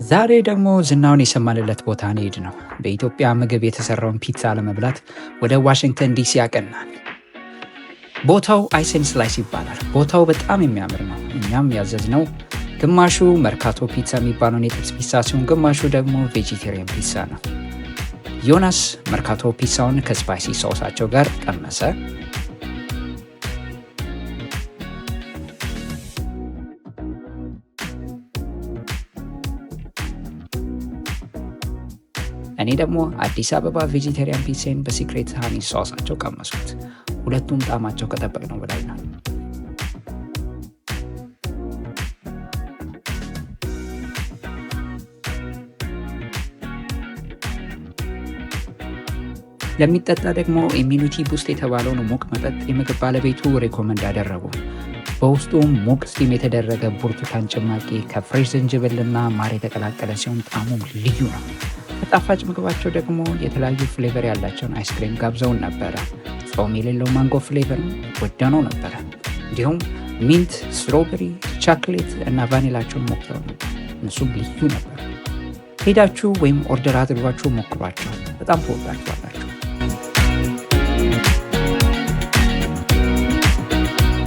ዛሬ ደግሞ ዝናውን የሰማንለት ቦታ እንሄድ ነው። በኢትዮጵያ ምግብ የተሰራውን ፒዛ ለመብላት ወደ ዋሽንግተን ዲሲ አቀናን። ቦታው Ice and Slice ይባላል። ቦታው በጣም የሚያምር ነው። እኛም ያዘዝነው ግማሹ መርካቶ ፒዛ የሚባለውን የጥብስ ፒዛ ሲሆን ግማሹ ደግሞ vegetarian ፒዛ ነው። ዮናስ መርካቶ ፒዛውን ከ spicy sauce ኣቸው ጋር ቀመሰ። እኔ ደግሞ አዲስ አበባ vegetarian ፒዛን በ secret honey sauce ኣቸው ቀመስኩት። ሁለቱም ጣዕማቸው ከጠበቅነው በላይ ነው። ለሚጠጣ ደግሞ immunity boost የተባለውን ሙቅ መጠጥ የምግብ ባለቤቱ recommend አደረጉ። በውስጡም ሙቅ steam የተደረገ ብርቱካን ጭማቂ ከ fresh ዝንጅብልና ማር የተቀላቀለ ሲሆን ጣዕሙም ልዩ ነው። ከጣፋጭ ምግባቸው ደግሞ የተለያዩ flavor ያላቸውን ice cream ጋብዘውን ነበረ። ጾም የሌለው mango flavor ወደነው ነበረ። እንዲሁም mint፣ strawberry፣ chocolate እና ቫኒላቸውን ሞክረው ነበር። እነሱም ልዩ ነበር። ሄዳችሁ ወይም order አድርጓችሁ ሞክሯቸው፣ በጣም ትወዳችኋላችሁ።